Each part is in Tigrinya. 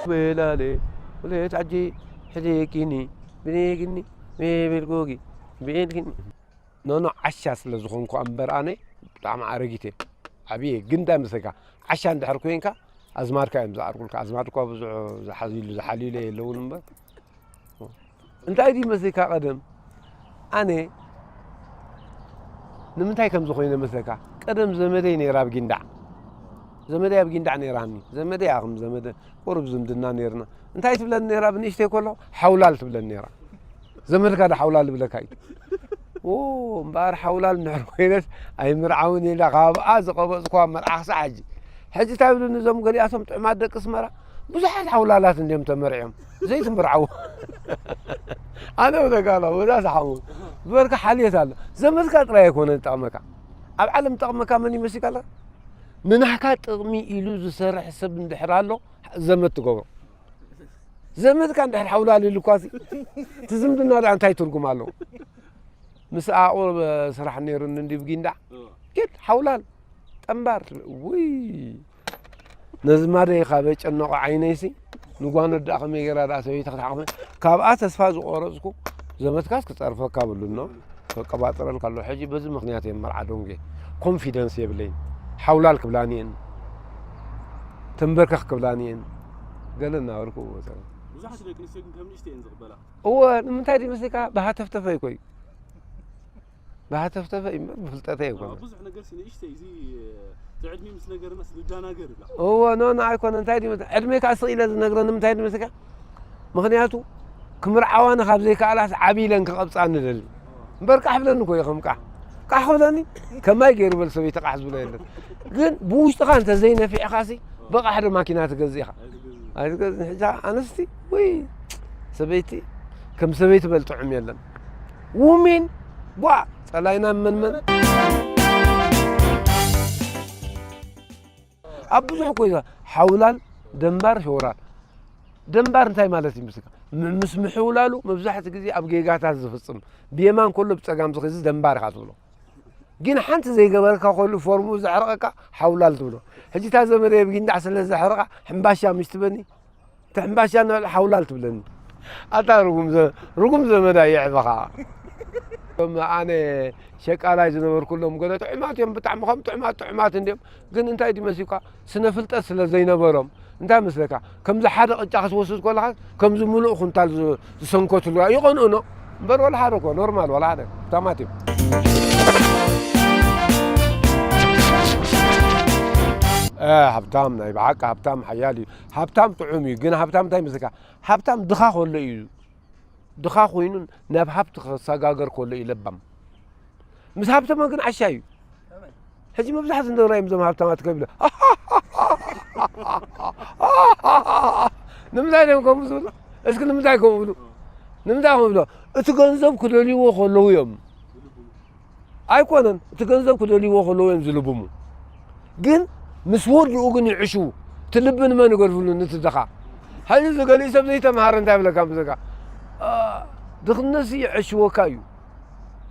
ቤላሌ፣ ወሌት ዓጂ፣ ሕዴኪኒ፣ ብኔግኒ፣ ቤቤልጎጊ፣ ቤልኪኒ። ኖኖ ዓሻ ስለ ዝኾንኩ እምበር ኣነ ብጣዕሚ ኣረጊት እየ። ዓብየ ግን እንታይ መሰልካ፣ ዓሻ እንድሕር ኮይንካ ኣዝማድካ እዮም ዝዓርቁልካ። ኣዝማድኳ ብዙሕ ዝሓዝሉ ዝሓልዩለ የለውን እምበር እንታይ ድዩ መሲልካ ቀደም? ኣነ ንምንታይ ከም ዝኾይነ መስለካ? ቀደም ዘመደይ ነይራ ኣብ ጊንዳዕ። ዘመደይ ኣብ ጊንዳዕ ነይራኒ። ዘመደይ እያ፣ ከም ዘመደ ቁሩብ ዝምድና ነይርና። እንታይ ትብለኒ ነይራ? ብንእሽተይ ከለኹ ሓውላል ትብለኒ ነይራ። ዘመድካ ዶ ሓውላል ይብለካ እዩ? ኦ፣ እምበኣር ሓውላል እንድሕር ኮይነስ ኣይምርዓውን ኢላ ካብኣ ዝቐበጽኩዋ መርዓ ክሳዕ ሕጂ። ሕጂ እንታይ ይብሉኒ እዞም ገሊኣቶም ጥዑማት ደቂ ኣስመራ? ብዙሓት ሓውላላት እንድዮም ተመርዕዮም ዘይትምርዓዉ። ኣነ እብለካ ኣለኹ፣ ወዛ ሰሓሙ ዝበልካ ሓልዮት ኣሎ። ዘመድካ ጥራይ ኣይኮነን ዝጠቕመካ። ኣብ ዓለም ዝጠቕመካ መን እዩ መሲልካ ኣለካ? ንናህካ ጥቕሚ ኢሉ ዝሰርሕ ሰብ እንድሕር ኣሎ፣ ዘመድ ትገብሮ። ዘመድካ እንድሕር ሓውላል ኢሉ እኳ ሲ፣ እቲ ዝምድና ደኣ እንታይ ትርጉም ኣለዎ? ምስ ኣቑር ስራሕ ነይሩኒ እንዲ ብጊንዳዕ። እወ። ኬድ ሓውላል፣ ጠምባር ትብል። ውይ! ነዚ ማደይ ካብ ዘጨነቖ ዓይነይሲ፣ ንጓኖት ደኣ ከመይ ገይራ ደኣ ሰበይቲ ክትሓቕፈ? ካብኣ ተስፋ ዝቖረጽኩ፣ ዘመትካስ ክጸርፈካ ብሉኖ፣ ከቀባጥረልካ ኣሎ። ሕጂ በዚ ምኽንያት እየ መርዓ ዶንጌ። ኮንፊደንስ የብለይን። ሓውላል ክብላኒ እየን። ተንበርከኽ ክብላኒ እየን። ገለ እናበልኩ እወ፣ ጸረ-። ብዙሓት ደቂ ኣንስትዮ ግን ከም ንእሽተይ እየን ዝቕበላ። እወ፣ ንምንታይ ድዩ መስለካ? ብሃተፍተፈ ይኮይ። ብሃተፍተፈ እዩ እምበር ብፍልጠተይ ኣዎ፣ ኣይኮነን። ብዙሕ ነገር ሲ ንእሽተይ እዚ፣ እቲ ዕድሜ ምስ ነገርናስ ንዳናገር እላ። እወ፣ ኖ፣ ኖ፣ ኣይኮነን። እንታይ ድዩ መስለካ? ዕድመይ ከኣ ስቕ ኢለ ዝነግረን ንምንታይ ድዩ መስለካ? ምኽንያቱ፣ ክምርዓዋኒ ካብ ዘይከኣላስ ዓቢ ኢለን ክቐብጻኒ እደሊ። እምበር ቃሕ ብለኒ እኮ እዩ ከም ቃሕ። ቃሕ ክብለኒ፣ ከማይ ገይሩ በል ሰበይቲ ቃሕ ዝብሎ የለን። ግን ብውሽጥኻ እንተ ዘይነፊዕኻሲ፣ ብቓሕ ዶ ማኪና ትገዝእ ኢኻ? ኣይትገዝእን። ሕጂ ኣንስቲ፣ ውይ፣ ሰበይቲ፣ ከም ሰበይቲ በል ጥዑም የለን። ውሜን፣ ቧ፣ ጸላይና መን መን? ኣብ ብዙሕ እኮ እዩ፣ ሓውላል፣ ደንባር፣ ሸውራር። ደንባር እንታይ ማለት እዩ ምስልካ? ም-፣ ምስ ምሕውላሉ መብዛሕትኡ ግዜ ኣብ ጌጋታት ዝፍጽም። ብየማን ከሎ ብጸጋም ዝኸዚ ደንባር ኢኻ ትብሎ። ግን ሓንቲ ዘይገበርካ ከሉ ፎርሙ ዘሕርቐካ ሓውላል ትብሎ። ሕጂ እታ ዘመደይ ኣብ ጊንዳዕ ስለ ዘሕርቓ ሕምባሻ ምሽ ትበኒ? እቲ ሕምባሻ እናበልዐ ሓውላል ትብለኒ። ኣታ ርጉም ዘ-፣ ርጉም ዘመዳ የዕበኻ። እቶም ኣነ ሸቃላይ ዝነበርኩሎም ገለ ጥዑማት እዮም፣ ብጣዕሚ ከም ጥዑማት ጥዑማት እንድዮም። ግን እንታይ ድዩ መሲልካ? ስነ ፍልጠት ስለ ዘይነበሮም። እንታይ መስለካ? ከምዚ ሓደ ቅጫ ክትወስድ ከለኻ ከምዚ ምሉእ ኩንታል ዝ-፣ ዝሰንከትሉ ይቐንኡኖ። እምበር ወላ ሓደ እኮ ኖርማል፣ ወላ ሓደ ሃብታማት እዮም። እ፣ ሃብታም፣ ናይ ብሓቂ ሃብታም ሓያል እዩ። ሃብታም ጥዑም እዩ፣ ግን ሃብታም እንታይ መስለካ? ሃብታም ድኻ ከሎ እዩ፣ ድኻ ኮይኑ ናብ ሃብቲ ክሰጋገር ከሎ እዩ ለባም። ምስ ሃብተመ ግን ዓሻ እዩ። ሕጂ መብዛሕትኡ እንዶ ራእዮም እዞም ሃብታማት ከቢሎ። ንምንታይ ድዮም ከምኡ ዝብሉ? እስኪ ንምንታይ ከምኡ ብሉ? ንምንታይ ከምኡ ብሎ? እቲ ገንዘብ ክደልይዎ ከለዉ እዮም። ኣይኮነን፣ እቲ ገንዘብ ክደልይዎ ከለዉ እዮም ዝልብሙ። ግን ምስ ወድኡ ግን ይዕሽዉ። እቲ ልቢ ንመን ይገድፍሉ? ነቲ ድኻ። ሕጂ እዚ ገሊኡ ሰብ ዘይተምሃረ እንታይ ይብለካ? ብዘካ፣ አ፣ ድኽነትሲ የዕሽወካ እዩ።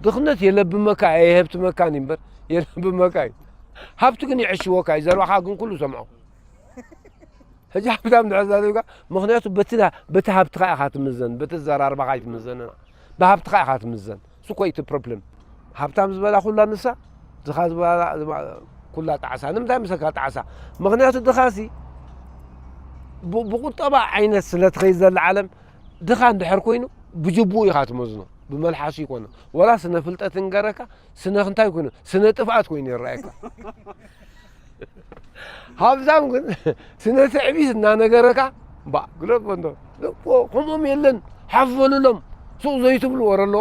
ድኽነት የለብመካ፣ ኣየሀብትመካን እዩ እምበር፣ የለብመካ እዩ። ሃብቲ ግን የዕሽወካ እዩ። ዘረባኻ ግን ኩሉ ሰምዖ። ሕጂ ሃብታም እንድሕር ዛሪብካ፣ ምኽንያቱ በቲ ዳ-፣ በቲ ሃብትኻ ኢኻ ትምዘን፣ በቲ ኣዘራርባኻ ኣይትምዘንን። ብሃብትኻ ኢኻ ትምዘን። እሱ እኮ እዩ እቲ ፕሮብለም። ሃብታም ዝበላ ኩላ ንሳ፣ ድኻ ዝበላ ኩላ ጣዕሳ። ንምንታይ ምሰካ ጣዕሳ? ምኽንያቱ ድኻሲ ብ-፣ ብቁጠባ ዓይነት ስለ ትኸይድ ዘላ ዓለም፣ ድኻ እንድሕር ኮይኑ፣ ብጅቡኡ ኢኻ ትመዝኖ። ብመልሓሱ ይኮነ። ወላ ስነ ፍልጠት እንገረካ፣ ስነ እንታይ ኮይኑ፣ ስነ ጥፍኣት ኮይኑ ይረኣየካ። ሃብታም ግን ስነ ትዕቢት እናነገረካ፣ እምባ፣ ግለጽ በንዶ። እኮ ከምኦም የለን፣ ሓፍ በሉሎም። ሱቕ ዘይትብሉ ወረ ኣሎ።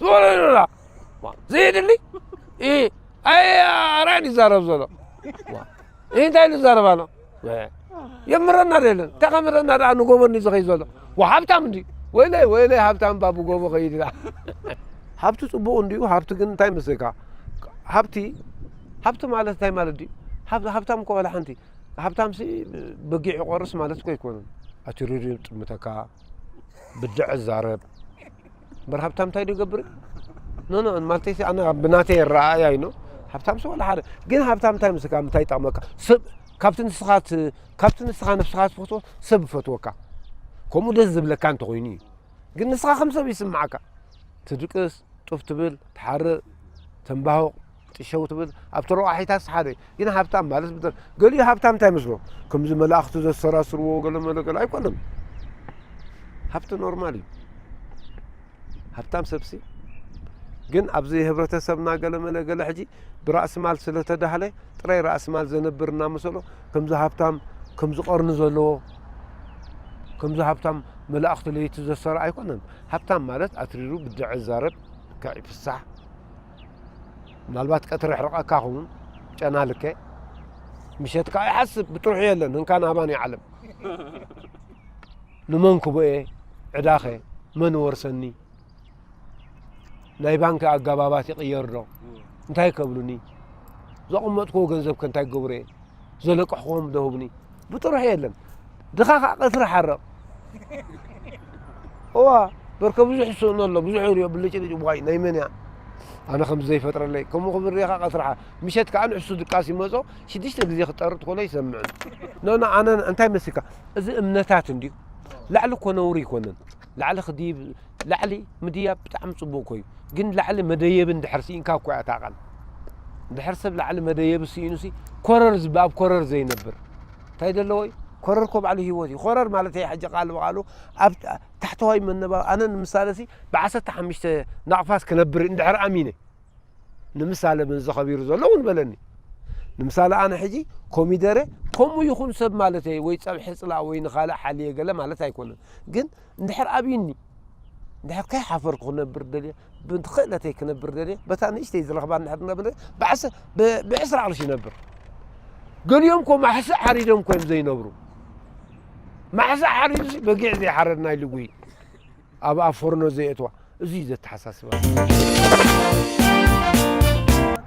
ዝበሎ ይብላ። እምባ፣ ዘየድሊ? እ፣ ኣይ፣ ኣራን ይዛረብ ዘሎ። እምባ፣ ይህ እንታይ ልዛረብ ኣሎ? ወ፣ የምረና ዶ የለን? እንታይ ከምረና ደኣ ንጎቦ እንዲ ዝኸይድ ዘሎ? ወ፣ ሃብታም እንዲ? ወይለይ፣ ወይለይ፣ ሃብታም ባቡ ጎቦ ኸይድ ኢላ። ሃብቲ ጽቡቕ እንዲዩ፣ ሃብቲ ግን እንታይ መስለካ? ሃብቲ፣ ሃብቲ ማለት እንታይ ማለት ድዩ? ሃብ-፣ ሃብታም እኮ ዋላ ሓንቲ። ሃብታምሲ በጊዕ ይቆርስ ማለት እኮ ኣይኮነን። ኣትሪሩ ይጥምተካ፣ ብድዐ ዛረብ። እምበር ሃብታም እንታይ ድገብር? ኖ፣ ኖ፣ ማለተይሲ ኣነ ብናተይ ኣረኣእያ እዩ፣ ኖ። ሃብታምሲ ዋላ ሓደ። ግን ሃብታም እንታይ ምስካ፣ እንታይ ይጠቕመካ? ሰብ፣ ካብቲ ንስኻ ት-፣ ካብቲ ንስኻ ነብስኻ ትፈትዎ ሰብ ይፈትወካ። ከምኡ ደስ ዝብለካ እንተኾይኑ እዩ። ግን ንስኻ ከም ሰብ ይስምዓካ። ትድቅስ፣ ጡፍ ትብል፣ ትሓርእ፣ ተንባሆቕ፣ ጥሸው ትብል፣ ኣብቲ ረቋሒታት ሓደ። ግን ሃብታም ማለት ብተ-፣ ገሊኡ ሃብታም እንታይ መስሎ? ከምዚ መላእኽቲ ዘሰራስርዎ ገለ መለ ገለ ኣይኮነን። ሃብቲ ኖርማል እዩ። ሃብታም ሰብሲ ግን ኣብዚ ህብረተሰብና ገለ መለ ገለ ሕጂ ብራእሲ ማል ስለ ተዳህለ ጥራይ ራእሲ ማል ዘነብር እናመሰሎ ከምዚ ሃብታም፣ ከምዚ ቀርኒ ዘለዎ፣ ከምዚ ሃብታም መላእኽቲ ለይቲ ዘሰረ ኣይኮነን። ሃብታም ማለት ኣትሪሩ ብድዐ ዛረብ፣ ልክዕ ይፍሳሕ። ምናልባት ቀትሪ ይሕርቐካ ኸውን፣ ጨና ልከ። ምሸት ከኣ ይሓስብ፣ ብጥርሑ የለን፣ እንካን ኣባን እዩ ዓለም። ንመን ክቦ እየ ዕዳኸ? መን ወርሰኒ? ናይ ባንክ ኣገባባት ይቕየር ዶ? እንታይ ከብሉኒ? ዘቐመጥክዎ ገንዘብ ከ እንታይ ክገብሮ እየ? ዘለቅሕክዎም ዶ ህቡኒ? ብጥርሑ የለን። ድኻ ኸዓ ቀትሪ ሓረቕ። እዋ፣ በርከ ብዙሕ ይስእኖ ኣሎ፣ ብዙሕ ይሪኦ፣ ብልጭልጭ፣ ዋይ፣ ናይ መን እያ? ኣነ ከም ዘይፈጥረለይ፣ ከምኡ ክብል ሪኢኻ ቀትሪ ሓ-፣ ምሸት ከኣ ንዕሱ ድቃስ ይመጾ፣ ሽዱሽተ ግዜ ክጠርጥ ከሎ ይሰምዕን። ኖ፣ ኖ፣ ኣነ እንታይ መሲልካ? እዚ እምነታት እንድዩ። ላዕሊ እኮ ነውሪ ይኮነን። ላዕሊ ክድይብ፣ ላዕሊ ምድያብ ብጣዕሚ ጽቡቕ እኮ እዩ። ግን ላዕሊ መደየቢ እንድሕር ስኢንካ እኮ እያ እታ ቃል። እንድሕር ሰብ ላዕሊ መደየቢ ስኢኑሲ ኮረር ዝብ-፣ ኣብ ኮረር ዘይነብር። እንታይ ደለዎ እዩ? ኮረር እኮ ባዕሉ ህይወት እዩ። ኮረር ማለት እዩ ሕጂ ቃል ብቃሉ ኣብ ታሕተዋይ መነባ-፣ ኣነ ንምሳለሲ ብዓሰርተ ሓሙሽተ ናቕፋስ ክነብር እንድሕር ኣሚነ። ንምሳለ፣ ምንዚ ኸቢሩ ዘሎ እውን በለኒ። ንምሳለ፣ ኣነ ሕጂ ኮሚደረ ከምኡ ይኹን ሰብ ማለተይ፣ ወይ ጸብሒ ጽላእ ወይ ንኻልእ ሓልየ ገለ ማለት ኣይኮነን። ግን እንድሕር ኣብዩኒ፣ እንድሕር ከይሓፈርኩ ክነብር ደልየ፣ ብኽእለተይ ክነብር ደልየ፣ በታ ንእሽተይ ዝረኽባ እንድሕር ክነብር ደልየ፣ ብዓሰ-፣ ብ-፣ ብዕስራ ቅርሺ ይነብር። ገሊኦም እኮ ማሕስእ ሓሪዶም እኮ እዮም ዘይነብሩ። ማሕስእ ሓሪዱሲ በጊዕ ዘይሓረድና ኢሉ ጉይ። ኣብ ኣፍ ፎርኖ ዘየእትዋ። እዚ እዩ ዘተሓሳስባ።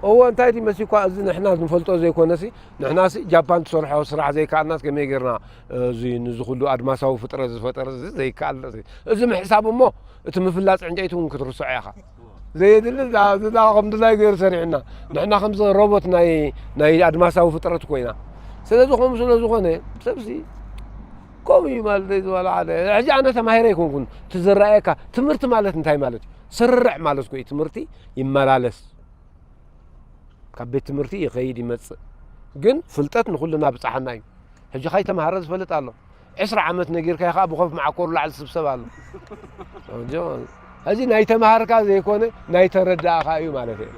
እወ፣ እንታይ ድዩ መሲኳ፣ እዚ ንሕና ንፈልጦ ዘይኮነሲ፣ ንሕናሲ ጃፓን ትሰርሖ ስራሕ ዘይከኣልናስ ከመይ ጌርና፣ እዚ ንዚ ኩሉ ኣድማሳዊ ፍጥረት ዝፈጠረ እዚ ዘይከኣል፣ እዚ ምሕሳብ እሞ፣ እቲ ምፍላጽ ዕንጨይቲ እውን ክትርስዖ ኢኻ። ዘየድሊ፣ እዛ፣ እዛ ከም ድላይ ገይሩ ሰሪዕና። ንሕና ከምዚ ሮቦት ናይ፣ ናይ ኣድማሳዊ ፍጥረት ኮይና። ስለዚ ከምኡ ስለ ዝኾነ፣ ሰብሲ ከምኡ እዩ ማለት እዩ ዝበላ ሓደ። ሕጂ ኣነ ተማሂረ ኣይኮንኩን። እቲ ዝረኣየካ ትምህርቲ ማለት እንታይ ማለት እዩ? ስርርዕ ማለት እኮ እዩ። ትምህርቲ ይመላለስ። ካብ ቤት ትምህርቲ ይኸይድ ይመጽእ። ግን ፍልጠት ንኹልና ብጽሓና እዩ። ሕጂ ካይ ተማሃረ ዝፈልጥ ኣሎ። ዕስራ ዓመት ነጊርካዮ ከኣ ብኸፍ መዓኮሩ ላዕሊ ስብሰብ ኣሎ። ሕጂ፣ ሕጂ ናይ ተማሃርካ ዘይኮነ ናይ ተረዳእካ እዩ ማለት እዩ።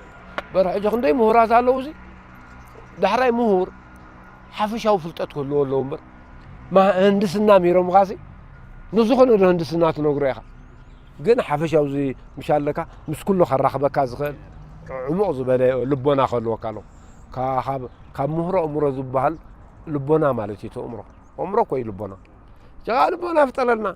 በር ሕጂ ክንደይ ምሁራት ኣለዉ እዚ? ዳሕራይ ምሁር ሓፈሻዊ ፍልጠት ክህልዎ ኣለዎ እምበር፣ ማ-፣ ህንድስና ሚሮምኻሲ ንዝኾነ ዶ ህንድስና ትነግሮ ኢኻ? ግን ሓፈሻዊ እዚ ምሽ ኣለካ፣ ምስ ኩሉ ከራኽበካ ዝኽእል ዕሙቕ ዝበለ ልቦና ክህልወካ ኣለዎ። ካ-፣ ካብ፣ ካብ ምሁሮ ኣእምሮ ዝበሃል ልቦና ማለት እዩ፣ እቲ ኣእምሮ። ኣእምሮ እኮ እዩ ልቦና። ጀጋ ልቦና ፍጠረልና።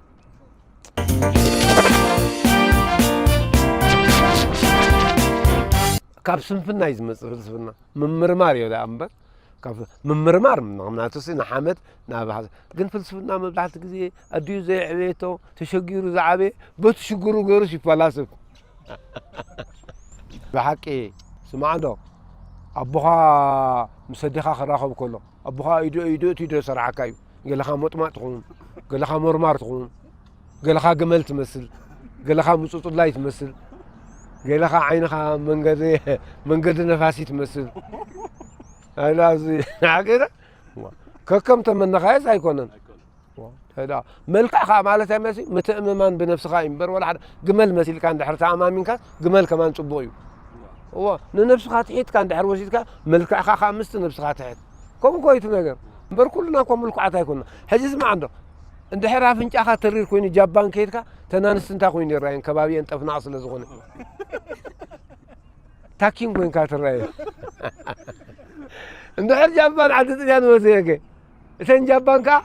ካብ ስንፍና እዩ ዝመጽእ ፍልስፍና። ምምርማር እዩ ደኣ እምበር፣ ካብ ምምርማር፣ ምኽንያቱሲ ንሓመድ ናብ ሓዘ-፣ ግን ፍልስፍና መብዛሕትኡ ግዜ ኣዲኡ ዘየዕበየቶ፣ ተሸጊሩ ዝዓበየ፣ በቲ ሽግሩ ገይሩስ ይፈላስፍ። ብሓቂ፣ ስማዕ ዶ፣ ኣቦኻ ምስ ኣዴኻ ክራኸብ ከሎ፣ ኣቦኻ ኢዱ፣ ኢዱ እቲ ኢዱ ዝሰርሓካ እዩ። ገለኻ ሞጥማጥ ትኸውን፣ ገለኻ ሞርማር ትኸውን፣ ገለኻ ገመል ትመስል፣ ገለኻ ምጹጽላይ ትመስል፣ ገለኻ ዓይንኻ መንገዲ፣ መንገዲ ነፋሲ ትመስል። ኣላ፣ እዚ ሓቂና፣ ከከም ተመነኻየስ ኣይኮነን። ዋ፣ ተዳ-፣ መልክዕ ኸኣ ማለት ኣይመሲ፣ ምትእምማን ብነብስኻ እዩ እምበር፣ ወላ ሓደ ግመል መሲልካ እንድሕር ተኣማሚንካ፣ ግመል ከማን ጽቡቕ እዩ። እዎ፣ ንነብስኻ ትሒትካ እንድሕር ወሲድካ፣ መልክዕኻ ኸኣ ምስቲ ነብስኻ ትሕት። ከምኡ እኮ እዩ እቲ ነገር። እምበር ኩልና እኮ ምልኩዓት ኣይኮንና። ሕጂ ስማዕ እንዶ፣ እንድሕር ኣፍንጫኻ ተሪር ኮይኑ ጃባን ከይድካ፣ ተን ኣንስቲ እንታይ ኮይኑ ይረኣየን፣ ከባቢኤን ጠፍናቕ ስለ ዝኾነ። ታኪን ኮይንካ ትረኣየ። እንድሕር ጃባን ዓዲ ጥልያን ወሰየከ፣ እተን ጃባን ከኣ፣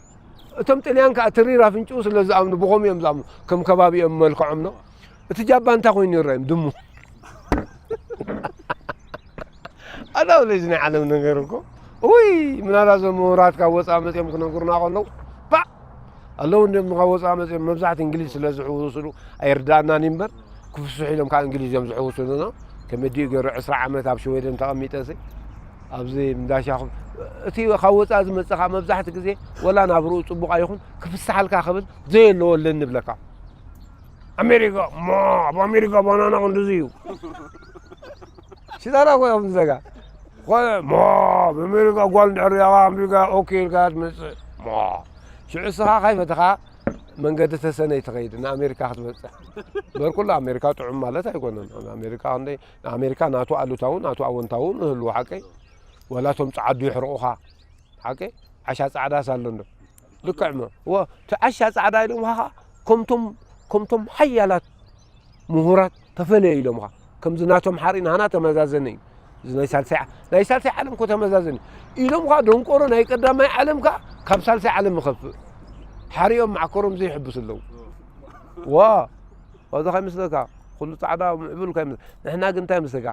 እቶም ጥልያን ከኣ ትሪር ኣፍንጭኡ ስለ ዝኣምኑ፣ ብኸምኡ እዮም ዝኣምኑ። ከም ከባቢኦም መልክዖም ነው። እቲ ጃባን እንታይ ኮይኑ ይረኣዮም? ድሙ። ኣዳው ለዚ ናይ ዓለም ነገር እኮ። ውይ፣ ምናልባት እዞም ምሁራት ካብ ወፃእ መፅኦም ክነግሩና ከለዉ፣ ባዕ! ኣለዉ እንድዮም ካብ ወፃእ መፅኦም፣ መብዛሕቲ እንግሊዝ ስለ ዝሕውስሉ ኣይርዳእናን እዩ እምበር፣ ክፍስሑ ኢሎም ካብ እንግሊዝ እዮም ዝሕውስሉና። ከመዲኡ ገይሩ ዕስራ ዓመት ኣብ ሽወደን ተቐሚጠ ሲ፣ ኣብዚ እንዳሻኹ እቲ ካብ ወፃኢ ዝመፅእ ከዓ መብዛሕትኡ ግዜ ወላ ናብርኡ ፅቡቕ ኣይኹን ክፍስሓልካ ክብል ዘየለዎ ኣለኒ ይብለካ። ኣሜሪካ ማ ኣብ ኣሜሪካ ባናና ክንድዚ እዩ። ሽጣራ እኮ እዮም ዝዘጋ። ኾነ ማ ኣብ ኣሜሪካ ጓል እንድሕር ሪኣኻ ኣሜሪካ ኦኬ ኢልካ ትመፅእ ማ ሽዑ እስኻ ካይፈተኻ መንገዲ ተሰነይ ትኸይድ ንኣሜሪካ ክትበፅሕ። እምበር ኩሉ ኣሜሪካ ጥዑም ማለት ኣይኮነን። ኣሜሪካ ክንደይ ኣሜሪካ ናቱ ኣሉታውን ናቱ ኣወንታውን እህልዎ ሓቀይ። ወላ እቶም ጸዓዱ ይሕርቑኻ ሓቀይ። ዓሻ ጻዕዳስ ኣሎ እንዶ ልክዕ እሞ እዎ እቲ ዓሻ ጻዕዳ ኢሎምኻ ኸዓ ከምቶም ከምቶም ሓያላት ምሁራት ተፈለየ ኢሎምኻ። ከምዚ ናቶም ሓርኢ ናህና ተመዛዘነ እዩ። እዚ ናይ ሳልሳይ ዓ- ናይ ሳልሳይ ዓለም እኮ ተመዛዘነ እዩ። ኢሎምኻ ደንቆሮ ናይ ቀዳማይ ዓለም ከኣ ካብ ሳልሳይ ዓለም ይኸፍእ። ሓሪኦም ማዕኮሮም ዘይሕብስ ኣለዉ። ዋ ዋዛ ካይመስለካ ኩሉ ጻዕዳ ምዕቡል ካይመስ ንሕና ግን እንታይ መስለካ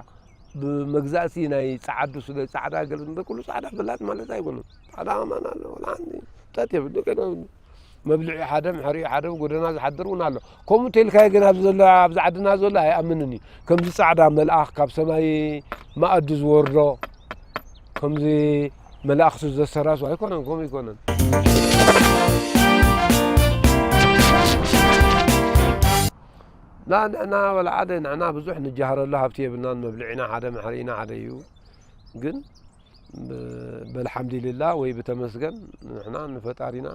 ብመግዛእቲ ናይ ጸዓዱ ስለ ጸዓዳ ገለ እንደ ኩሉ ጸዓዳ ፈላጥ ማለት ኣይኮነን። ጸዓዳ ኣማን ኣሎ ወላ ሓንቲ ጠጥ የብሉ ገለ የብሉ። መብልዒ ሓደ ምሕሪኡ ሓደ ጎደና ዝሓድር እውን ኣሎ። ከምኡ ተልካዮ ግን ኣብዚ ዘሎ ኣብዚ ዓድና ዘሎ ኣይኣምንን እዩ። ከምዚ ጸዓዳ መልኣኽ ካብ ሰማይ መኣዲ ዝወርዶ ከምዚ መላእኽቲ ዘሰራሱ ኣይኮነን። ከምኡ ኣይኮነን። ና ንሕና ወላ ሓደ ንሕና ብዙሕ ንጃሃረሉ ሃብቲ የብልናን። መብልዒና ሓደ መሕርኢና ሓደ እዩ። ግን ብ- በልሓምዲልላ ወይ ብተመስገን ንሕና ንፈጣሪና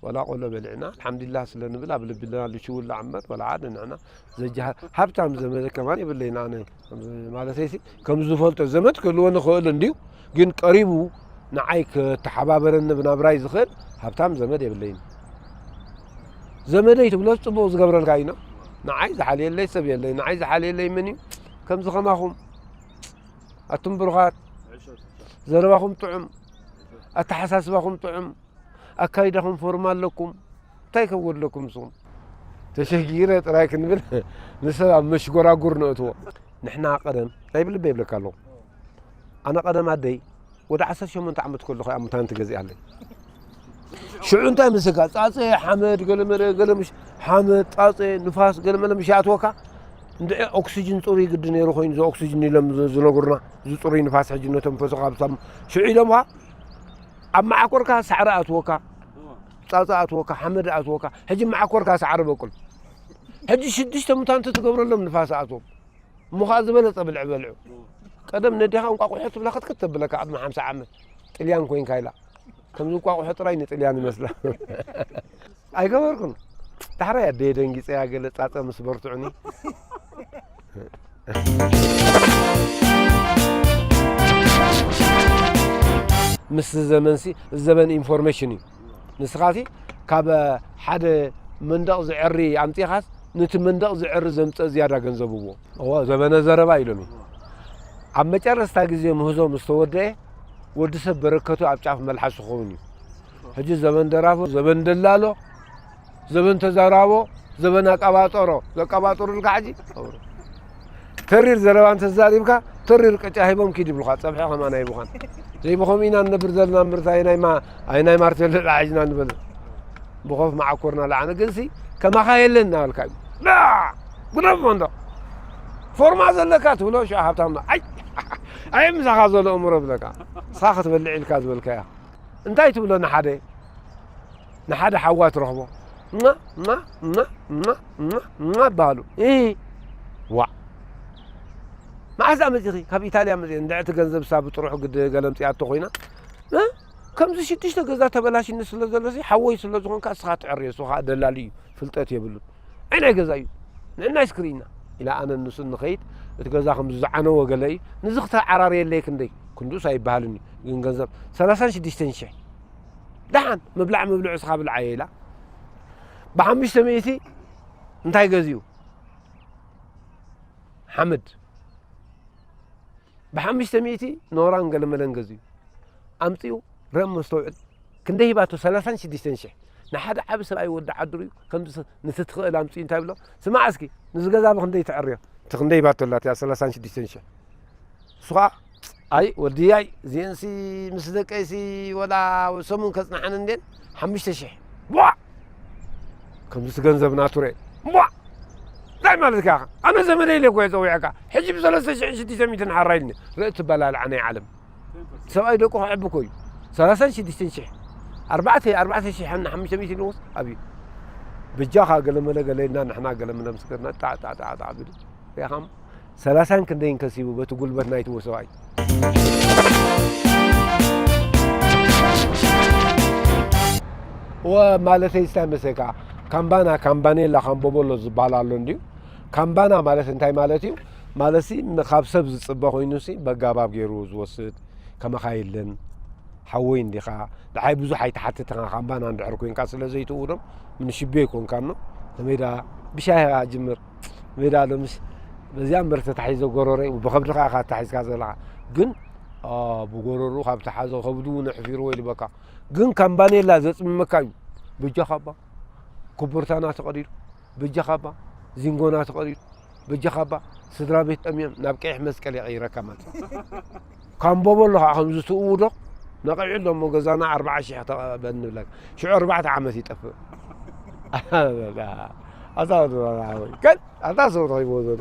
ወላ ቆሎ በሊዕና ኣልሓምዲላ ስለ ንብል ኣብ ልብና ልሽውላ እምበር ወላ ሓደ ንሕና ዘጃሃር ሃብታም ዘመደ ከማን የብለይን። ኣነ ማለተይሲ ከም ዝፈልጦ ዘመድ ክህልወኒ ክእል እንድዩ ግን ቀሪቡ ንዓይ ከተሓባበረኒ ብናብራይ ዝኽእል ሃብታም ዘመድ የብለይን። ዘመደይ ትብሎ ጽቡቕ ዝገብረልካ እዩ። ንዓይ ዝሓልየለይ ሰብ የለይ። ንዓይ ዝሓልየለይ መን እዩ? ከምዚ ከማኹም ኣቱም ብሩኻት ዘረባኹም ጥዑም ኣተሓሳስባኹም ጥዑም ኣካይዳኹም ፎርማ ኣለኩም እንታይ ከጎድለኩም ንስኹም ተሸጊረ ጥራይ ክንብል ንሰብ ኣብ መሽጎራጉር ነእትዎ ንሕና ቀደም ናይ ብልበ ይብለካ ኣለኹ ኣነ ቀደም ኣደይ ወደ ዓሰርተ ሸሞንተ ዓመት ከለኹ እያ ሙታን ትገዚኣለይ ሽዑ እንታይ ምስካ ጻጸ ሓመድ ገለመለ ገለምሽ ሓመድ ጻጸ ንፋስ ገለመለ ምሽ ኣትወካ እንድዒ ኦክሲጅን ጽሩይ ግዲ ነይሩ ኮይኑ እዚ ኦክሲጅን ኢሎም ዝነግሩና እዚ ጽሩይ ንፋስ ሕጂ ነተንፈሶ ካብቶም ሽዑ ኢሎምኻ ኣብ መዓኮርካ ሳዕሪ ኣትወካ ጻጸ ኣትወካ ሓመድ ኣትወካ ሕጂ መዓኮርካ ሳዕሪ በቁል ሕጂ ሽዱሽተ ሙታንቲ ትገብረሎም ንፋስ ኣትዎም እሞ ከዓ ዝበለጸ ብልዒ በልዑ ቀደም ነዴኻ እንቋቑሖ ትብላ ክትክት ተብለካ ቅድሚ ሓምሳ ዓመት ጥልያን ኮይንካ ኢላ ከምዚ እንቋቑሖ ጥራይ ንጥልያን ይመስላ ኣይገበርኩን ዳሕራይ ኣደየ ደንጊጸያ ገለ ጻጸ ምስ በርትዑኒ ምስ ዘመንሲ ዘበን ኢንፎርሜሽን እዩ ንስኻሲ ካብ ሓደ መንደቕ ዝዕሪ ኣምጺኻስ ነቲ መንደቕ ዝዕሪ ዘምጸእ ዝያዳ ገንዘብ እዎ እዎ ዘበነ ዘረባ ኢሎም እዩ ኣብ መጨረስታ ግዜ ምህዞ ምስ ተወደአ ወዲ ሰብ በረከቱ ኣብ ጫፍ መልሓሱ ክኸውን እዩ ሕጂ ዘበን ደራፎ ዘበን ደላሎ ዘበን ተዛራቦ ዘበን ኣቀባጠሮ ዘቀባጥሩልካ ሕጂ ተሪር ዘረባ እንተዛሪብካ ተሪር ቅጫ ሂቦም ኪድ ይብሉካ ጸብሒ ከማን ኣይቡኻን ዘይብኸም ኢና ንነብር ዘለና ምርት ኣይናይ ማ ኣይናይ ማርቴል ላዒዝና ንበል ብኸፍ መዓኮርና ለዓነ ግንሲ ከማኻ የለን እናበልካ እዩ ዳ ግደፍ መንዶ ፎርማ ዘለካ ትብሎ ሸ ሃብታምና ኣይ ኣይ ምሳኻ ዘሎ እምሮ ብለካ ንስኻ ክትበልዕ ኢልካ ዝበልካያ እንታይ ትብሎ ንሓደ ንሓደ ሓዋ ትረኽቦ ማ ማ ማ ማ ማ ማ በሃሉ እ ዋዕ መዓዝ ኣመፂኺ ካብ ኢታልያ መፂ እንድዕቲ ገንዘብ ሳ ብጥሩሑ ግዲ ገለምፅያቶ ኮይና እ ከምዚ ሽዱሽተ ገዛ ተበላሽኒ ስለ ዘሎ ሲ ሓወይ ስለ ዝኾንካ እስኻ ትዕርዮ እሱ ከዓ ደላሊ እዩ ፍልጠት የብሉን ኣይ ናይ ገዛ እዩ ንዕና ይስክርኢና ኢላ ኣነ ንሱ ንኸይድ እቲ ገዛ ከም ዝዓነወ ገለ እዩ ንዚ ክተዓራርየለይ ክንደይ ክንዱስ ኣይበሃልን እዩ ግን ገንዘብ ሰላሳን ሽዱሽተን ሽሕ ደሓን ምብላዕ ምብልዑ እስኻ ብልዓዮ ኢላ ብሓሙሽተ ሚእቲ እንታይ ገዚኡ ሓምድ ብሓሙሽተ ሚእቲ ኖራን ገለመለን ገዚኡ ኣምፂኡ ረም መስተውዕል ክንደይ ሂባቶ ሰላሳን ሽዱሽተን ሽሕ ንሓደ ዓቢ ሰብኣይ ወዲ ዓድሩ እዩ ከምዚ ንትትኽእል ኣምፅኡ እንታይ ብሎ ስማዕ እስኪ ንዚ ገዛ ብክንደይ ትዕርዮ እቲ ክንደይ ሂባቶ ኣላ እቲኣ ሰላሳን ሽዱሽተን ሽሕ እሱ ከዓ ኣይ ወድያይ እዚአንሲ ምስ ደቀይሲ ወላ ሰሙን ከፅናሓን እንዴን ሓሙሽተ ሽሕ ቧዕ ከምዚ እቲ ገንዘብ ናቱ ርኤ ቧዕ እንታይ ማለት ኢኻ ኣነ ዘመደ ኢለ እኮ የፀዊዐካ ሕጂ ብሰለስተ ሽሕ ሽዱሽተ ሚእቲ ንሓራ ኢልኒ ርኢ ትበላልዓ ናይ ዓለም ሰብኣይ ደቁ ከዕቢ እኮ እዩ። ሰላሳን ሽዱሽተን ሽሕ፣ ኣርባዕተ ኣርባዕተ ሽሕ እና ሓሙሽተ ሚእቲ ንውስ ኣብዩ። በጃኻ ገለመለ ገለ ኢልና ንሕና ገለመለ ምስ ገርና ጣዕ ጣዕ ጣዕ ጣዕ ቢሉ ሪኣኻም። ሰላሳን ክንደይን ከሲቡ በቲ ጉልበት ናይቲ ሰብኣይ። ወ ማለተይ እንታይ መሰልካ? ካምባና፣ ካምባኔላ፣ ካምቦቦሎ ዝበሃል ኣሎ እንድዩ። ካምባና ማለት እንታይ ማለት እዩ? ማለትሲ ካብ ሰብ ዝጽበ ኮይኑሲ በጋባብ ገይሩ ዝወስድ ከማኻ የለን። ሓወይ እንዲኻ፣ ንዓይ ብዙሕ ኣይትሓትትኻ፣ ካምባና እንድሕር ኮይንካ ስለ ዘይትእውዶም ምንሽቤ ኣይኮንካን ነው። ተሜዳ ብሻሂ ጅምር። ሜዳ ሎምስ በዚኣ እምበር ተታሒዘ ጎረረይ፣ ብኸብድኻ ኢኻ ተታሒዝካ ዘለኻ። ግን፣ ኣ፣ ብጎረሩ ካብ ተሓዘ ከብዱ እውን ኣሕፊርዎ ይልበካ። ግን ካምባኔላ ዘጽምመካ እዩ። በጃኻ እባ ኮቦርታና ተቐዲዱ፣ በጃኻ እባ ዚንጎና ተቐዲዱ፣ በጃኻ እባ ስድራ ቤት ጠምዮም ናብ ቀይሕ መስቀል የቐይረካ ማለት እዩ። ካምቦቦ ኣሎ ከዓ ከምዚ ትእውዶ ነቒዑ ኣሎ እሞ ገዛና ኣርብዓ ሽሕ ተቐበል ንብለካ። ሽዑ ኣርባዕተ ዓመት ይጠፍእ። ኣታ ወዲ ሓወይ፣ ከል ኣታ ሰብ ተኺቦ ዘሎ።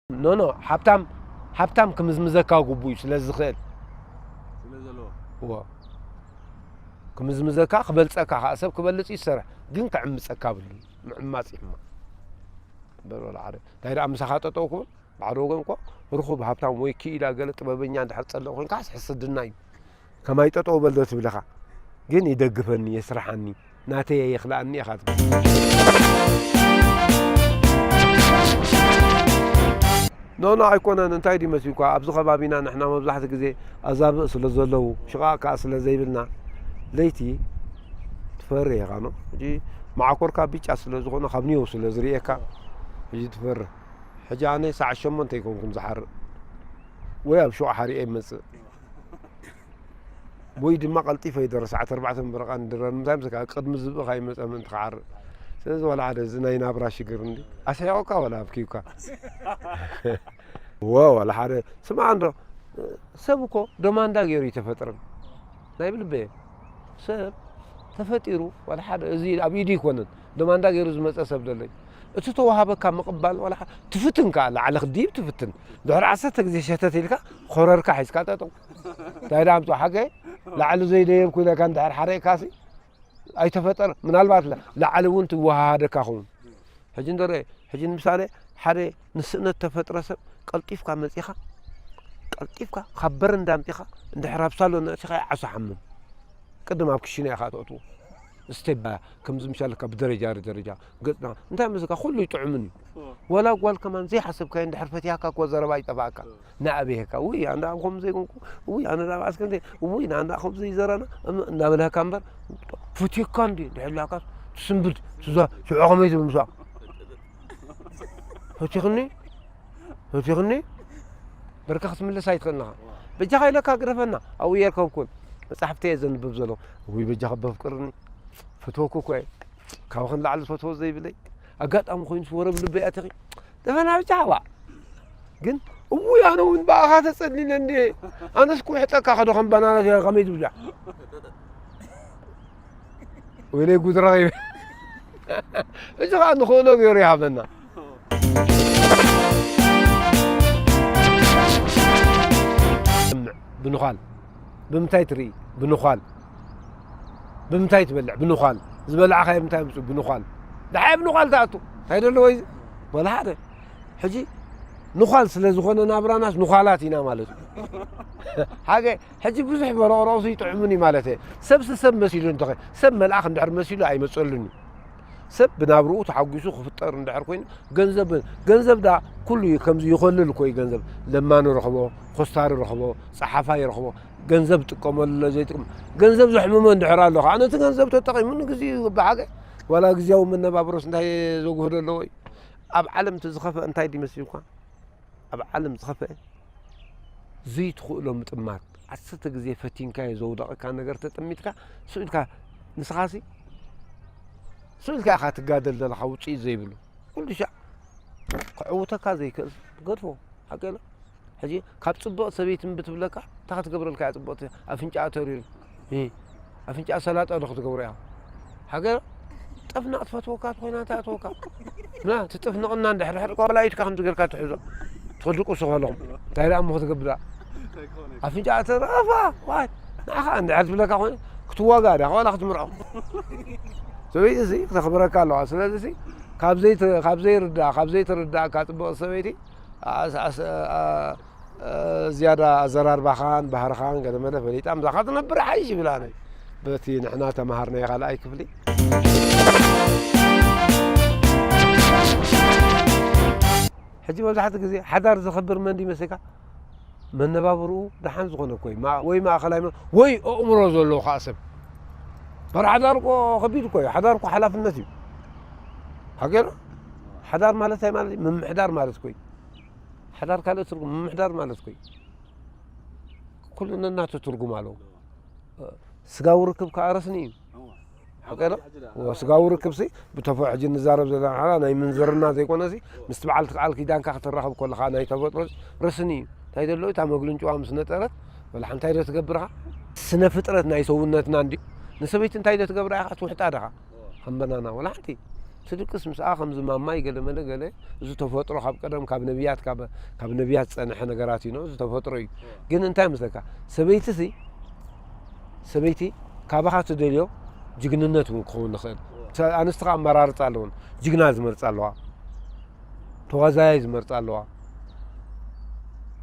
ኖ፣ ኖ፣ ሃብታም፣ ሃብታም ክምዝምዘካ ግቡእ እዩ፣ ስለ ዝኽእል። ስለ ዘለዎ። እዎ። ክምዝምዘካ፣ ክበልጸካ፣ ከዓ ሰብ ክበልጽ እዩ ዝሰርሕ፣ ግን ክዕምጸካ ብሉ። ምዕማጽ እዩ ሕማቕ። በል ወላ ሓደ። እንታይ ደኣ ምሳኻ ጠጠው ክብል፣ ብሓደ ወገን እኮ ርኹብ ሃብታም ወይ ክኢላ ገለ ጥበበኛ እንድሕር ትጸልእ ኮይንካስ ሕስድና እዩ። ከማይ ጠጠው በል ዶ ትብለኻ? ግን ይደግፈኒ፣ የስርሓኒ፣ ናተይ የኽልኣኒ ኢኻ ትብል። ኖ፣ ኖ፣ ኣይኮነን። እንታይ ድዩ መሲልኳ? ኣብዚ ከባቢና ንሕና መብዛሕትኡ ግዜ ኣዛብእ ስለ ዘለዉ፣ ሽቓቕ ከኣ ስለ ዘይብልና፣ ለይቲ ትፈሪ ኢኻ፣ ኖ? ሕጂ መዓኮርካ ቢጫ ስለ ዝኾነ፣ ካብ ኒዮው ስለ ዝርእየካ፣ ሕጂ ትፈሪ። ሕጂ ኣነ ሰዓት ሸሞንተ ኣይኮንኩን ዝሓርእ፣ ወይ ኣብ ሹቕ ሓሪኤ ይመጽእ። ወይ ድማ ቀልጢፈ ይደርስ፣ ሰዓት ኣርባዕተ ብረቓ ንድረር፣ ምንታይ ምስካ ቅድሚ ዝብእኻ ይመጸ ምእንቲ ክዓርእ። ስለዚ ዋላ ሓደ እዚ ናይ ናብራ ሽግር እንዲ ኣስሒቑካ ዋላ ኣብኪዩካ። ወ-፣ ዋላ ሓደ ስማዕ እንዶ፣ ሰብ እኮ ደማንዳ ገይሩ ይተፈጥርን። ናይ ብልበ ሰብ ተፈጢሩ ዋላ ሓደ እዚ ኣብ ኢዱ ይኮነን። ደማንዳ ገይሩ ዝመጸ ሰብ ደለይ። እቲ ተዋሃበካ ምቕባል ዋላ ሓደ ትፍትን ከኣ ላዕሊ ክድይብ ትፍትን። ድሕሪ ዓሰርተ ግዜ ሸተት ኢልካ ኮረርካ ሒዝካ ጠጠው። እንታይ ደኣ ኣምጽኦ ሓቀይ? ላዕሊ ዘይደየብኩ ኢለካ እንድሕር ሓረእካሲ ኣይተፈጠረ። ምናልባት ላ-፣ ላዕሊ እውን ትወሃሃደካ ኸውን። ሕጂ እንዶ ርአ፣ ሕጂ ንምሳሌ ሓደ ንስእነት ተፈጥረ ሰብ ቀልጢፍካ መጺኻ፣ ቀልጢፍካ ካብ በረንዳ ኣምጺኻ እንድሕር ኣብ ሳሎን ኣእቲኻ ዓሶ ሓምም። ቅድም ኣብ ክሽነ ኢኻ ተእትዎ። ስቴፕ ባይ፣ ከምዚ ምሻለካ ብደረጃ ደረጃ ገጽና። እንታይ መስለካ? ኩሉ ይጥዕምን እዩ። እዎ። ወላ ጓል ከማን ዘይሓሰብካዮ እንድሕር ፈትያካ እኮ ዘረባ ይጠፍኣካ። እዎ። ንኣበየካ፣ ውይ፣ ኣነ ደኣ ከምኡ ዘይኮንኩ፣ ውይ፣ ኣነ ደኣ መዓስ ከምዚ፣ ውይ፣ ኣነ ደኣ ከምዚ ይዘረና፣ እም-፣ እናበልሃካ እምበር፣ ፈትየካ እንዲ፣ እንድሕር ኢላካ፣ ትስንብድ፣ ትዛ-፣ ሽዑ ከመይ ትብል ምስኣ? ፈቲኽኒ? ፈቲኽኒ? በርካ ክትምልስ ኣይትኽእልን ኢኻ። በጃኻ ኢለካ ግደፈና፣ ኣብኡ የርከብኩን። መጻሕፍቲ እየ ዘንብብ ዘለኹ። ውይ፣ በጃኻ በፍቅርኒ። ፈትወኩ እኮ እየ። ካብኽን ላዕሊ ዝፈትዎ ዘይብለይ። ኣጋጣሚ ኮይኑስ ወረ ብልበይ ኣቲኺ። ደፈና ብቻ ሃባ። ግን እውይ፣ ኣነ እውን ብኣኻ ተጸሊለ እንዴ። ኣነስ ክውሕጠካ ከዶ ከም ባናና ከመይ ትብላ? ወይለይ ጉድ ረኺበ። እዚ ኸኣ ንኽእሎ ገይሩ ይሃበና። ብንዃል። ብምንታይ ትርኢ? ብንዃል። ብምንታይ ትበልዕ? ብንዃል። ዝበላዕኻዮ ብምንታይ ምጹ? ብንዃል። ደሓይ ብንዃል ትኣቱ። እንታይ ደለዎ እዚ? ወላ ሓደ። ሕጂ ንዃል ስለ ዝኾነ ናብራናስ ንዃላት ኢና ማለት እዩ። ሓገ፣ ሕጂ ብዙሕ በረቕረቕሱ ይጥዕሙን እዩ ማለት እየ። ሰብሲ ሰብ መሲሉ እንተኸ-፣ ሰብ መልኣኽ እንድሕር መሲሉ ኣይመጸሉን እዩ። ሰብ ብናብርኡ ተሓጒሱ ክፍጠር እንድሕር ኮይኑ፣ ገንዘብ፣ ገንዘብ ደኣ ኩሉ እዩ፣ ከምዚ ይኾልል እኮ እዩ ገንዘብ። ለማኒ ረኽቦ፣ ኮስታሪ ረኽቦ፣ ጸሓፋይ ረኽቦ፣ ገንዘብ ጥቀመሉ ኣሎ ዘይጥቀም፣ ገንዘብ ዘሕምሞ እንድሕር ኣሎ ኸዓ ነቲ ገንዘብ ተጠቒሙ ንግዚኡ ይግባእ። ሓገ ዋላ ግዝያዊ መነባብሮስ እንታይ ዘጉህዶ ኣለዎ እዩ? ኣብ ዓለም እቲ ዝኸፍአ እንታይ ድዩ መሲልኳ? ኣብ ዓለም ዝኸፍአ ዘይትኽእሎ ምጥማት፣ ዓሰርተ ግዜ ፈቲንካዮ ዘውደቐካ ነገር ተጠሚትካ፣ ስቕ ኢልካ ንስኻሲ ስቕ ኢልካ ኢኻ ትጋደል ዘለኻ ውጽኢት ዘይብሉ። ኩሉ ሻዕ ክዕውተካ ዘይክእል ገድፎ። ሓቂ ኣሎ። ሕጂ ካብ ጽብቕቲ ሰበይቲ እምቢ ትብለካ፣ እንታይ ክትገብረልካ እያ ጽብቕቲ? ኣፍንጫኣ ተሪሩ። እ፣ ኣፍንጫኣ ሰላጣ ዶ ክትገብሮ እያ? ሓቂ ኣሎ። ጠፍና ክትፈትወካ ትኾይና እንታይ ኣትወካ? ና ትጥፍንቕና እንድሕር ድሕር ቆላ ኢድካ ከምዚ ጌርካ ትሕዞ። ትኸድቁ ስኸሎም እንታይ ደኣ እሞ ክትገብራ? ኣፍንጫ ተረፋ። ዋይ ንዓኻ እንድሕር ትብለካ ኮይኑ ክትዋጋ ዲኻ ዋላ ክትምርዖ? ሰበይቲ እዚ ክተኽብረካ ኣለዋ። ስለዚ እዚ ካብ ዘይት- ካብ ዘይርዳእ ካብ ዘይትርዳእካ ጽቡቕ ሰበይቲ ኣስ- ኣስ- ኣ- እ፣ ዝያዳ ኣዘራርባኻን ባህርኻን ገለ መለ ፈሊጣ ምሳኻ ትነብር ሓይሽ ይብላ። ኣነ በቲ ንሕና ተምሃርናዮ ካልኣይ ክፍሊ ሕጂ መብዛሕትኡ ግዜ ሓዳር ዘኽብር መን ድዩ መሲልካ? መነባብርኡ ደሓን ዝኾነ እኮ እዩ። ማ- ወይ ማእኸላይ መ- ወይ ኣእምሮ ዘለዎ ከዓ ሰብ። በር ሓዳር እኮ ከቢድ እኮ እዩ። ሓዳር እኮ ሓላፍነት እዩ። ሓቂ ዶ? ሓዳር ማለት እንታይ ማለት እዩ? ምምሕዳር ማለት እኮ እዩ። ሓዳር ካልእ ትርጉም፣ ምምሕዳር ማለት እኮ እዩ። ኩሉ ነናቱ ትርጉም ኣለዎ። ስጋዊ ርክብ ከዓ ረስኒ እዩ። ሓቂ ዶ? እዎ፣ ስጋዊ ርክብሲ ብተፈ- ሕጂ ንዛረብ ዘለና ሓላ ናይ ምንዝርና ዘይኮነሲ ምስቲ በዓልቲ ቃል ኪዳንካ ክትራኸብ ከለኻ ናይ ተፈጥሮ ረስኒ እዩ። እንታይ ዘሎ እታ መግልንጭዋ ምስ ነጠረት ወላ ሓንቲ እንታይ ዶ ትገብርኻ? ስነ ፍጥረት ናይ ሰውነትና እንድዩ። ንሰበይቲ እንታይ ዶ ትገብራ ኢኻ? ትውሕጣ ዲኻ? ከም በናና ወላ ሓንቲ ትድቅስ ምስኣ ከምዚ ማማይ ገለ መለ ገለ። እዚ ተፈጥሮ ካብ ቀደም ካብ ነቢያት ካብ ካብ ነቢያት ዝጸንሐ ነገራት እዩ። እዚ ተፈጥሮ እዩ። ግን እንታይ መስለካ? ሰበይቲ ሲ ሰበይቲ ካባኻ ትደልዮ ጅግንነት እውን ክኸውን ይኽእል። ሰ- ኣንስቲ ከዓ ኣመራርፃ ኣለውን። ጅግና ዝመርፃ ኣለዋ፣ ተዋዛያይ ዝመርፃ ኣለዋ።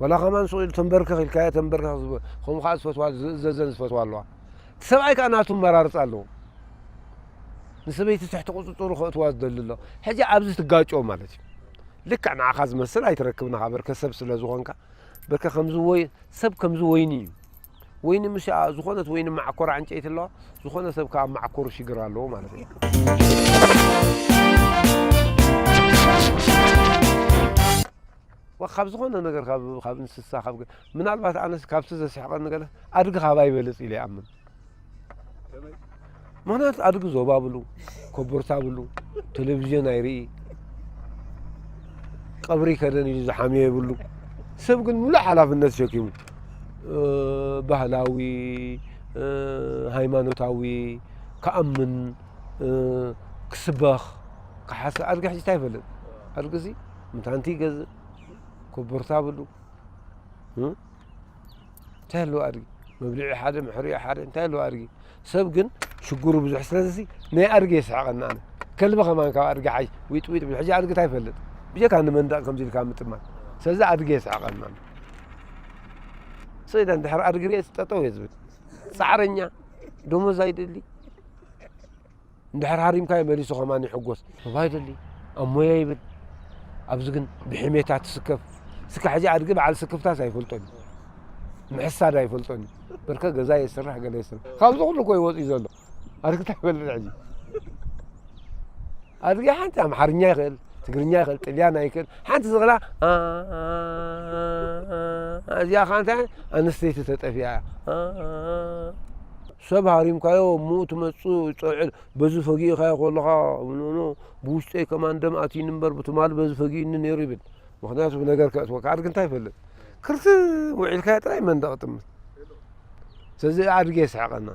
ወላ ከማን ስቕ ኢሉ ተንበርከኽ ኢልካዮ ተንበርከኽ ዝብ- ከምኡ ከዓ ዝፈትዋ ዝእዘዘን ዝፈትዋ ኣለዋ። እቲ ሰብኣይ ከዓ ናቱ ኣመራርፃ ኣለዎ። ንሰበይቲ ትሕቲ ቁፅፅሩ ከእትዋ ዝደሊ ኣሎ። ሕጂ ኣብዚ ትጋጨው ማለት እዩ። ልክዕ ንዓኻ ዝመስል ኣይትረክብን ኢኻ በርከ ሰብ ስለ ዝኾንካ። በርከ ከምዚ ወይ ሰብ ከምዚ ወይኒ እዩ። ወይኒ ምስ ዝኾነት ወይኒ ማዕኮር ዕንጨይቲ ኣለዋ። ዝኾነ ሰብ ከዓ ማዕኮር ሽግር ኣለዎ ማለት እዩ። ወ- ካብ ዝኾነ ነገር ካብ ካብ እንስሳ ካብ ገ- ምናልባት ኣነስ ካብቲ ዘስሕቐኒ ገለ ኣድጊ ካብ ኣይበልፅ ኢለ ይኣምን። ምኽንያቱ ኣድጊ ዞባ ብሉ፣ ኮቦርታ ብሉ፣ ቴሌቪዥን ኣይርኢ፣ ቀብሪ ከደን ኢሉ ዝሓምዮ የብሉ። ሰብ ግን ሙሉእ ሓላፍነት ተሸኪሙ እ፣ ባህላዊ እ፣ ሃይማኖታዊ ክኣምን እ፣ ክስበኽ ክሓስብ ኣድጊ ሕጂ እንታይ ይፈልጥ? ኣድጊ እዚ ምታንቲ ይገዝእ፣ ኮቦርታ ብሉ እ? እንታይ ኣለዎ ኣድጊ? መብልዒ ሓደ፣ መሕሪኡ ሓደ፣ እንታይ ኣለዎ ኣድጊ? ሰብ ግን ሽግሩ ብዙሕ ስለዚ ናይ ኣድጊ የስሕቐኒ ኣነ። ከልቢ ከማን ካብ ኣድጊ ሓይሽ ዊጥ ዊጥ ይብል። ሕጂ ኣድጊ እንታይ ይፈልጥ? ብጀካ ንመንደቕ ከምዚ ኢልካ ምጥማት። ስለዚ ኣድጊ የስሕቐኒ ኣነ። ስኢለ እንድሕር ኣድጊ ርእየ ጠጠው እየ ዝብል። ጻዕረኛ፣ ደሞዝ ኣይደሊ። እንድሕር ሃሪምካዮ መሊሱ ከማን ይሕጎስ። ሩባ ኣይደሊ፣ ኣብ ሞያ ይብል። ኣብዚ ግን ብሕሜታ ትስከፍ። እስከ ሕጂ ኣድጊ በዓል ስክፍታስ ኣይፈልጦን እዩ። ምሕሳድ ኣይፈልጦን እዩ። በርከ ገዛ የስርሕ፣ ገለ የስርሕ። ካብዚ ኩሉ እኮ እዩ ወፂኡ ዘሎ። ኣድጊ እንታይ ይፈልጥ ሕጂ? ኣድጊ ሓንቲ ኣምሓርኛ ይኽእል፣ ትግርኛ ይኽእል፣ ጥልያን ኣይክእል። ሓንቲ ዝኽእላ ኣ- እዚኣ ኸዓ እንታይ ኣንስተይቲ ተጠፊኣ እያ። ኣ- ሰብ ሃሪምካዮ እምኡ ትመጽእ ጸውዕል በዚ ፈጊእኻዮ ከለኻ ኖኖ ብውሽጠይ ከማን ደም ኣትዩኒ እምበር ብትማሊ በዚ ፈጊእኒ ነይሩ ይብል። ምኽንያቱ ብነገር ከእትወካ ኣድጊ እንታይ ይፈልጥ? ክርትም ውዒልካዮ ጥራይ መንደቕ ጥምት። ስለዚ ኣድጊ የስሕቐና።